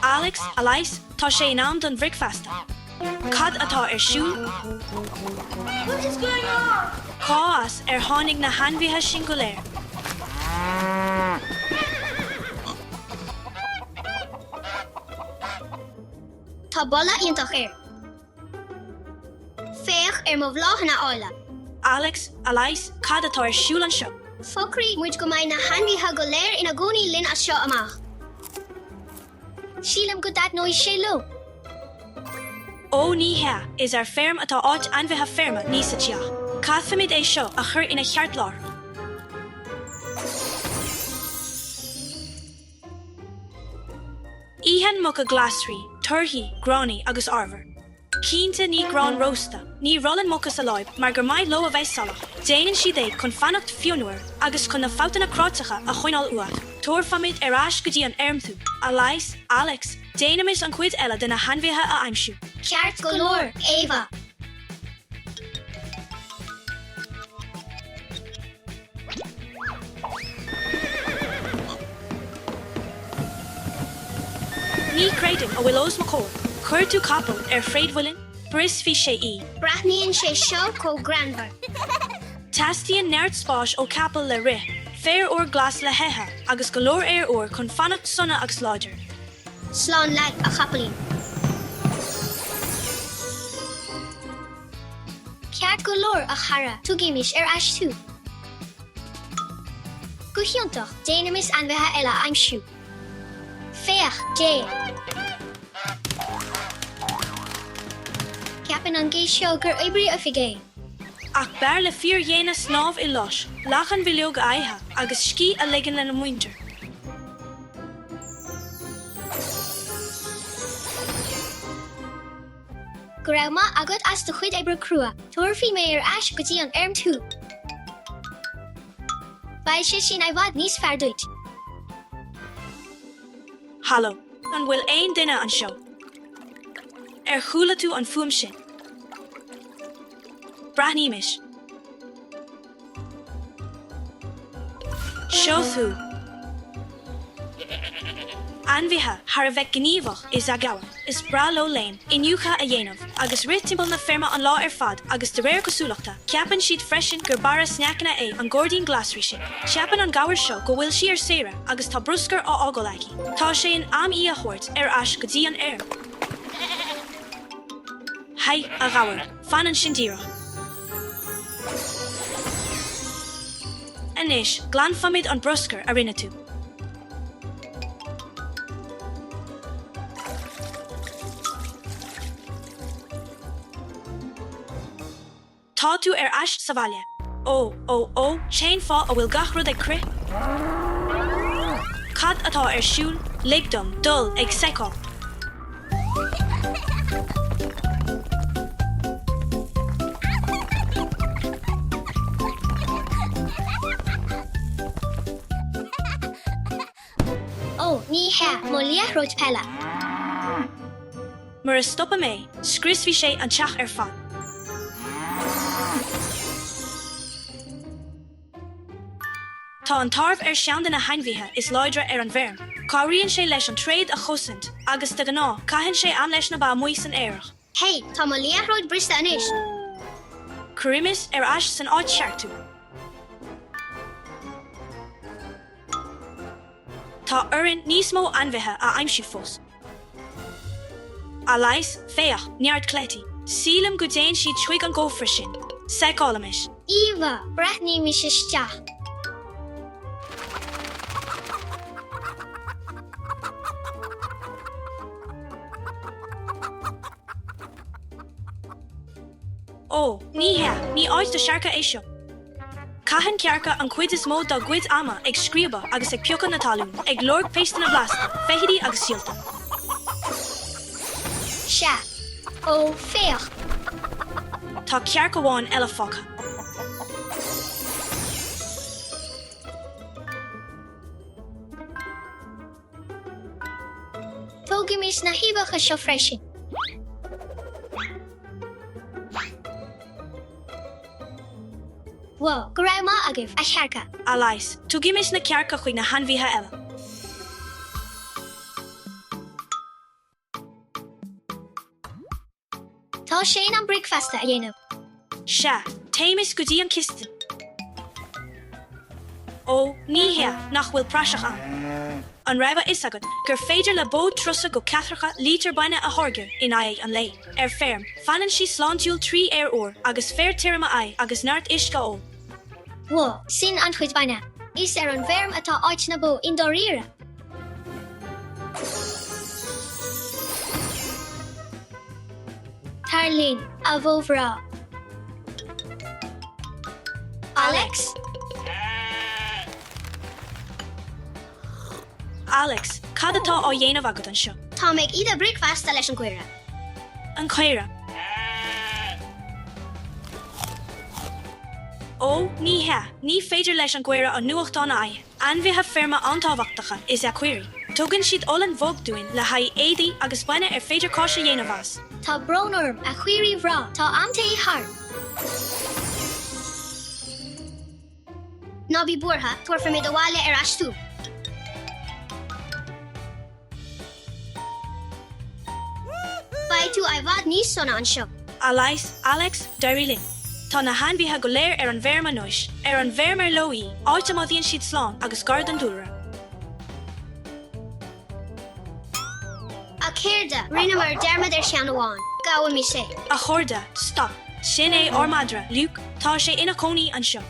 Alex, Alice, tá sé in am don bhricfeasta. Cad atá ar siúl? What is going on? Cá as ar tháinig na hainmhithe sin go léir? Tá boladh iontach air. Féach ar mo bhláthanna áille. Alex, Alice, cad atá ar siúl anseo? Shocraigh muid go mbeidh na hainmhithe go léir ina gcónaí linn as seo amach. Sílim go dtaitneoidh sé leo. Ó, ní hea, is ar feirm atá áit ainmhithe feirme, ní sa teach. Caithfimid é seo a chur ina cheart láithreach. Itheann muca glasraí, torthaí, gránaigh agus arbhar. Cinnte ní grán rósta. Ní rollann muca sa láib mar gur maith leo a bheith salach. Déanann siad é chun fanacht fionnuar agus chun na fabhtanna cráiteacha a choinneáil uathu. Tabharfaimid ar ais go dtí an fheirm thú. Alice, Alex, déanaimis an chuid eile de na hainmhithe a aimsiú. Ceart go leor, Eva. Ní chreidim a bhfuil os mo chomhair. Chuir tú capall ar thréadmhuileann? Brisfidh sé í. Breathnaíonn sé seo chomh greannmhar. Teastaíonn neart spáis ó chapall le rith, féar úr glas le hithe agus go leor aer úr chun fanacht sona agus láidir. Slán leat, a chapaillín. Ceart go leor, a chara, tugaimis ar ais thú. Go hiontach, déanaimis ainmhithe eile a aimsiú. Féach, gé! Ceapann an gé seo gur oibrí oifige é. Ach b'fhearr le fíorghéanna snámh i loch, lachain bhileog a ithe agus scíth a ligean lena muintir. Go raibh maith agat as do chuid oibre crua. Tabharfaidh mé ar ais go dtí an fheirm thú. Beidh sé sin i bhfad níos fearr duit. Haló, an bhfuil aon duine anseo? Ar chuala tú an fuaim sin? Breathnaímis. Seo thú. Ainmhithe thar a bheith gníomhach is ea gabhair. Is breá leo léim, iniúchadh a dhéanamh, agus rith timpeall na feirme an lá ar fad agus de réir cosúlachta, ceapann siad freisin gur barra sneaiceanna é an gairdín glasraí sin. Ceapann an gabhar seo go bhfuil sí ar saoire agus tá bruscar á fhágáil aici. Tá sé in am í a thabhairt ar ais go dtí an fheirm. Haigh, a ghabhair, fan ansin díreach. Anois, glanfaimid an bruscar a rinne tú. Tá tú ar ais sa bhaile. Ó, ó, ó, cén fáth a bhfuil gach rud ag crith? Cad atá ar siúl? Lig dom dul ag seiceáil. Ó, ní hea, mo liathróid peile! Mura stopaim é, scriosfaidh sé an teach ar fad. Tá an tarbh ar cheann de na hainmhithe is láidre ar an bhfeirm. Cabhraíonn sé leis an tréad a chosaint agus, de ghnáth, caitheann sé am leis na ba amuigh san fhéarach. Hey, tá mo liathróid briste anois! Cuirimis ar ais san áit cheart thú. Tá orainn níos mó ainmhithe a aimsiú fós. Alice, Féach, neart cleití. Sílim go dtéann siad chuig an gcófra sin. Seiceálaimis. Eva, Breathnaímis isteach. Ó, ní hea, ní áit do chearca é seo. Caitheann cearca an chuid is mó dá gcuid ama ag scríobadh agus ag piocadh na talún, ag lorg péisteanna blasta, feithidí agus síolta. Sea. Ó, féach! Tá cearc amháin eile fágtha. Tógaimis na huibheacha seo freisin. Wow, go raibh maith agaibh, a chearca! Alice, Tugaimis na cearca chuig na hainmhithe eile. Tá sé in am bricfeasta a dhéanamh. Sea, téimis go dtí an chistin. Ó, ní hea, nach bhfuil praiseach ann. An raibh a fhios agat gur féidir le bó 30 go ceathracha lítear bainne a tháirgeadh in aghaidh an lae? Ar feirm, fanann sí sláintiúil trí aer úr agus féar tirim a ithe agus neart uisce a ól. Wow, sin an-chuid bainne. Is ar an bhfeirm atá áit na bó i ndáiríre. Tar linn, a bhó bhreá. Alex? Alex, Cad atá á dhéanamh agat anseo? Táim ag ithe bricfeasta leis an gcaora. An caora. Ó, ní hea, ní féidir leis an gcaora an nuachtán a ithe. Ainmhithe feirme an-tábhachtacha is ea caoirigh. Tugann siad olann bhog dúinn le haghaidh éadaí agus bainne ar féidir cáis a dhéanamh as. Tá brón orm, a chaoirigh bhreá, tá am tae thart. Ná bí buartha, tabharfaimid abhaile ar ais thú. Beidh tú i bhfad níos sona anseo. Alice, Alex, d'éirigh linn. Tá na hainmhithe go léir ar an bhfeirm anois, ar an bhfeirm ar leo í, áit a mothaíonn siad slán agus gar don dúlra. A chairde, rinneamar dearmad ar cheann amháin. Gabhaimis é. A chairde, stop! Sin é ár madra, Luke, tá sé ina chónaí anseo.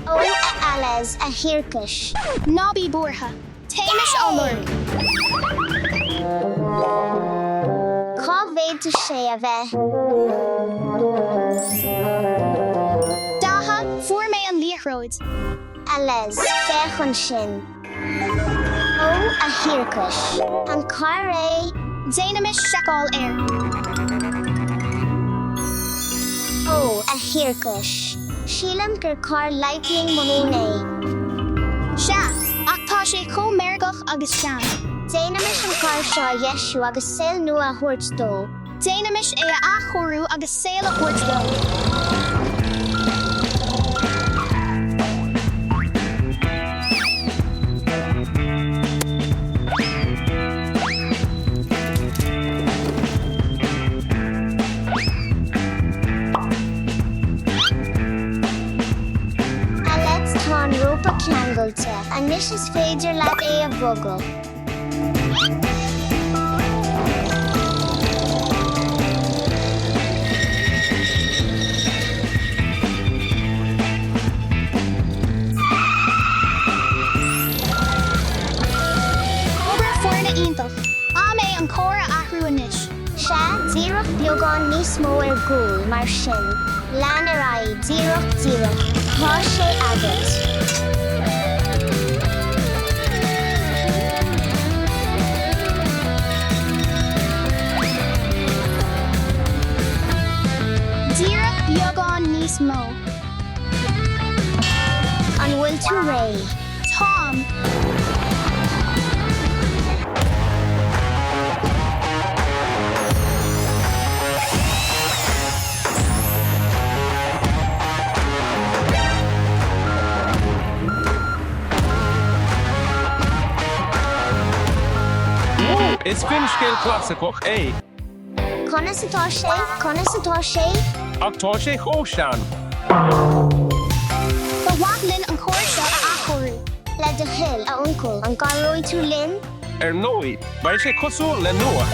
Ó, a Alex, a thiarcais. Ná bí buartha. Téimis á lorg. Cá bhféadfadh sé a bheith? Dáithe, Fuair mé an liathróid. Alex, Féach ansin. Ó, a thiarcais. An carr é? Déanaimis seiceáil air. Ó, a thiarcais. Sílim gur carr Lightning McQueen é. Sea, ach tá sé chomh meirgeach agus sean. Déanaimis an carr seo a dheisiú agus saol nua a thabhairt dó. Déanaimis é a athchóiriú agus saol a thabhairt dó. Alex, Tá an rópa ceangailte. Anois is féidir leat é a bhogadh. Obair foirne iontach. Am é an carr a athrú anois. Sea, díreach beagán níos mó ar gcúl, mar sin. Lean ar aghaidh, díreach, díreach. Tá sé agat. Díreach beagán níos mó. An bhfuil tú réidh? Táim. Is finscéal clasaiceach é. Conas atá sé? Conas atá sé? Ach tá sé chomh sean. Ba mhaith linn an carr seo a athchóiriú. Le do thoil, a uncail, an gcabhróidh tú linn? Ar ndóigh, beidh sé cosúil le nua.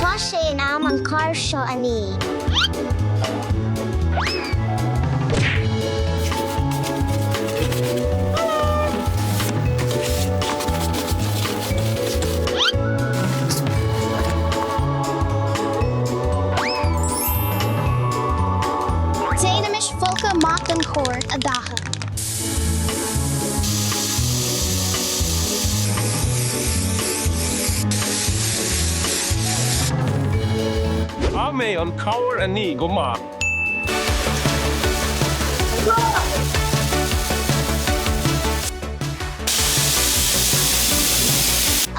Tá sé in am an carr seo a ní. Déanaimis folcadh maith den charr, a Dhatha. Chaith mé an carr a ní go maith.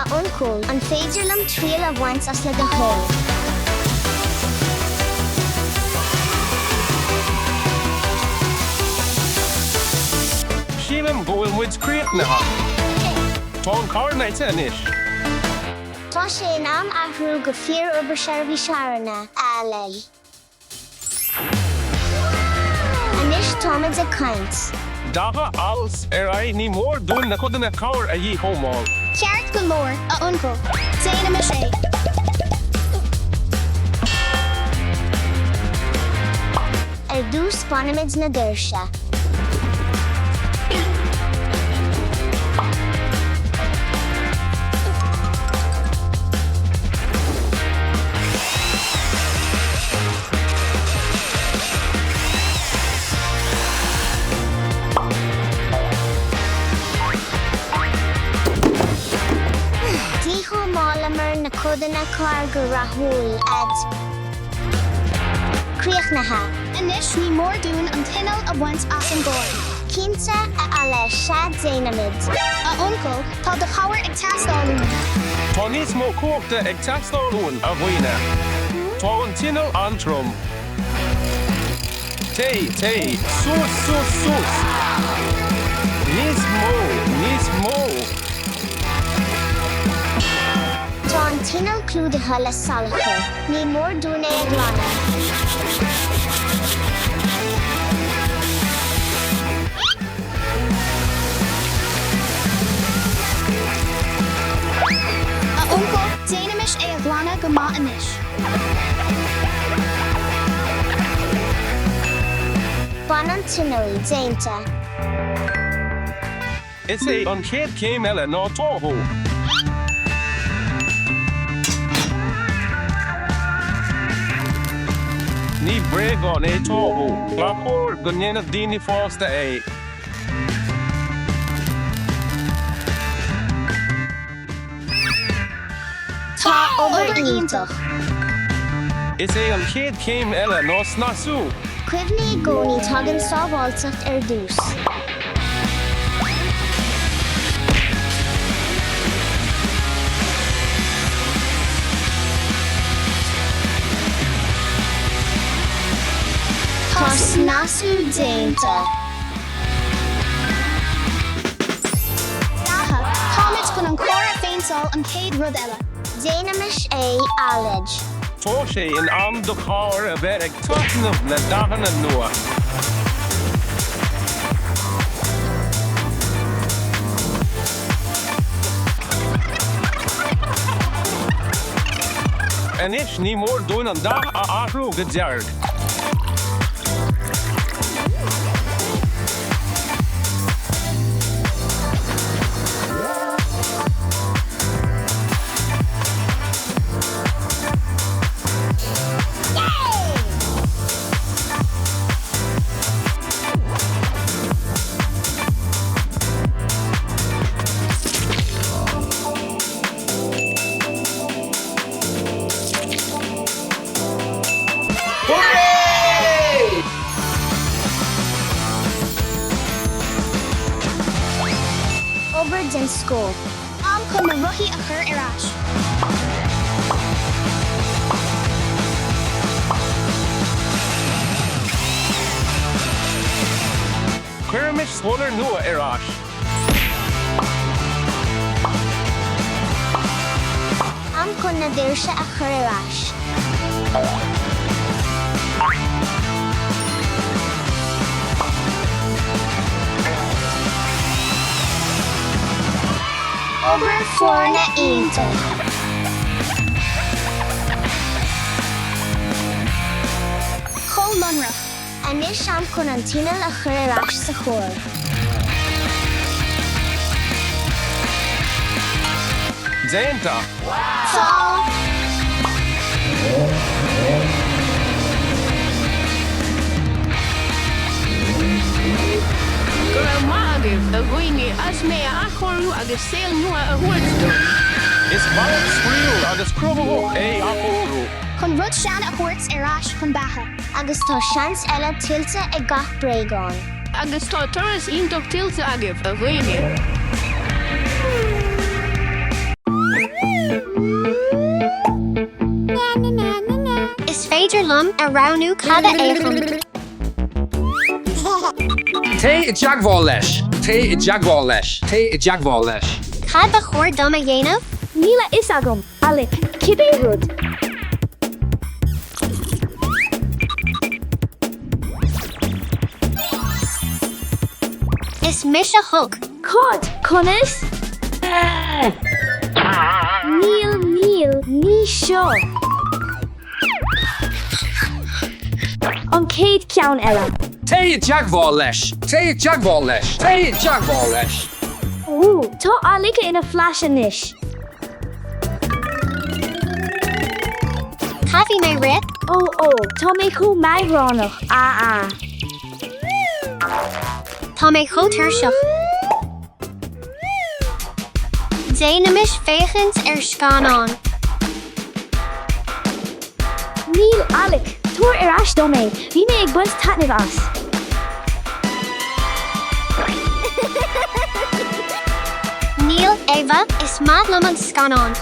A uncail, an féidir liom triail a bhaint as le do thoil? am go bhfuil muid críochnaithe. Tá an carr nite anois. Tá sé in am athrú go fíor-obair seirbhís charranna, a Aled. Anois táimid ag caint. Dara alt ar aghaidh ní mór dúinn na codanna cairr a dhíchóimeáil. Ceart go leor, a uncail. Déanaimis é. Ar dtús bainimid na doirse. Dhíchóimeálamar na codanna cairr go rathúil, fhad. Críochnaithe. Anois ní mór dúinn an t-inneall a bhaint as an gcarr. Cinnte, a Aled, sea déanfaimid. A uncail, tá do chabhair ag teastáil uainn. Tá níos mó cumhachta ag teastáil uainn, a dhaoine. Tá an t-inneall an-trom. Téigh, téigh, suas, suas, suas! Níos mó, níos mó! Tá an t-inneall clúdaithe le salachar. Ní mór dúinn é a ghlanadh. A uncail, déanaimis é a ghlanadh go maith anois. Bain an t-inneall, déanta. Is é an chéad chéim eile ná táthú. Ní bréagán é táthú. Ba chóir go ndéanfadh daoine fásta é. Tá obair iontach. Is é an chéad chéim eile ná snasú. Cuimhnigh i gcónaí tagann sábháilteacht ar dtús. Tá snasú déanta. Aha, táimid chun an carr a phéinteáil an chéad rud eile. Déanaimis é, Aled. Tá sé in am do charr a bheith ag taitneamh le dathanna nua. Anois ní mór dúinn an dath a athrú go dearg. Obair den scoth. Am chun na rothaí a chur ar ais. Cuirimis spuailear nua ar ais. Am chun na doirse a chur ar ais. Obair foirne iontach. Chomh lonrach. Anois am chun an t-inneall a chur ar ais sa charr. Déanta! Tá! Go raibh maith agaibh, a dhaoine, as mé a athchóiriú agus saol nua a thabhairt dom. Is bealach spraíúil agus cruthaitheach é athchóiriú. Chun rud sean a thabhairt ar ais chun beatha. Agus tá seans eile tuillte ag gach bréagán. Agus tá turas iontach tuillte agaibh, a dhaoine. Is féidir liom a roghnú cad a fhéachaim. Téigh i dteagmháil leis! Téigh i dteagmháil leis. Téigh i dteagmháil leis. Cad ba chóir dom a dhéanamh? Níl a fhios agam, Alec, cibé rud. Is mise Hulk. Cad? Conas? Níl, níl, ní seo. An chéad cheann eile. Téigh i dteagmháil leis! Téigh i dteagmháil leis! Téigh i dteagmháil leis! Ó, tá Alec ina Flash anois. Caithfidh mé rith. Ó, ó, tá mé chomh meadhránach, a a. Tá mé chomh tuirseach. Déanaimis féachaint ar scannán. Níl, Alec, tabhair ar ais dom é, bhí mé ag baint taitneamh as. Níl, Eva, is maith liom an scannán.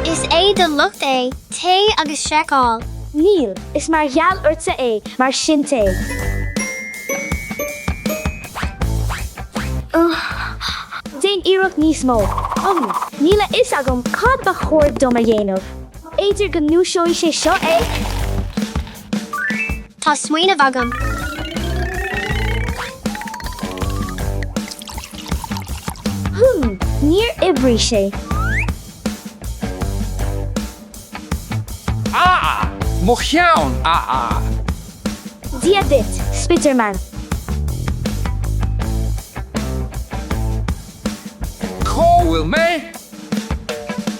Is é do locht é, téigh agus seiceáil. Níl, is mar gheall ortsa é, mar sin téigh. Déan iarracht níos mó. Umm, níl a fhios agam cad ba chóir dom a dhéanamh. B'fhéidir go ndúiseoidh sé seo é? Tá smaoineamh agam. Hum, níor oibrigh sé. Ah! Mo cheann! Ah ah! Dia duit, Spiderman. Cá bhfuil mé?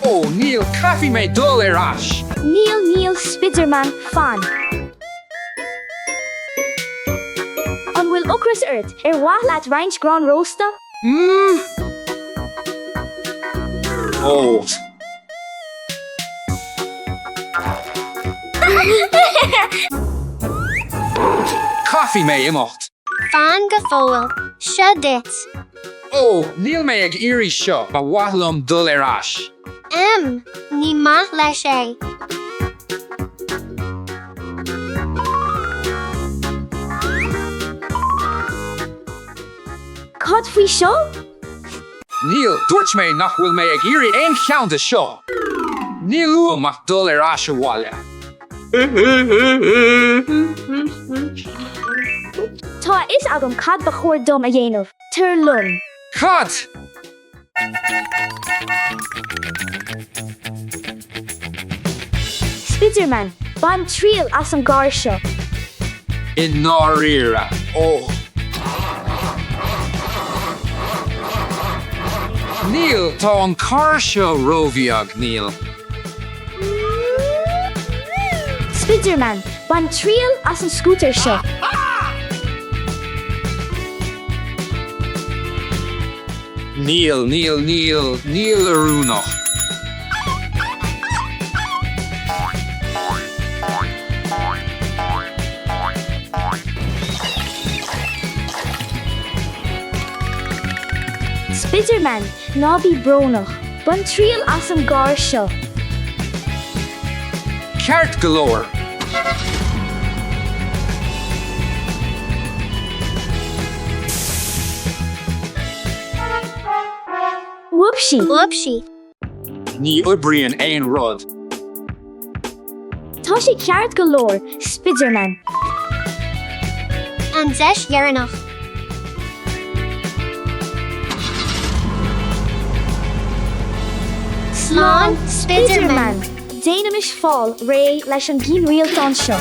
Ó, níl, caithfidh mé dul ar ais. Níl, níl, Spiderman, fan. An bhfuil ocras ort? Ar mhaith leat roinnt grán rósta? Mmm! Ó. Caithfidh mé imeacht. Fan go fóill. Seo duit. Ó, níl mé ag iarraidh seo, ba mhaith liom dul ar ais. M, Ní maith leis é. Cad faoi seo? Níl, dúirt mé nach bhfuil mé ag iarraidh aon cheann de seo. Níl uaim ach dul ar ais abhaile. Tá a fhios agam cad ba chóir dom a dhéanamh. Tar liom. Cad? Spiderman, bain triail as an gcarr seo. I ndáiríre? Ó. Níl, tá an carr seo róbheag, níl. Spiderman, bain triail as an scútar seo. Níl, níl, níl, níl oiriúnach. Spiderman, ná bí brónach. Bain triail as an gcarr seo. Ceart go leor. Whoopsie. Whoopsie. Ní oibríonn aon rud. Tá sé ceart go leor, Spiderman. An deis dheireanach. Slán, Spiderman. Déanaimis fáil réidh leis an gcianrialtán seo.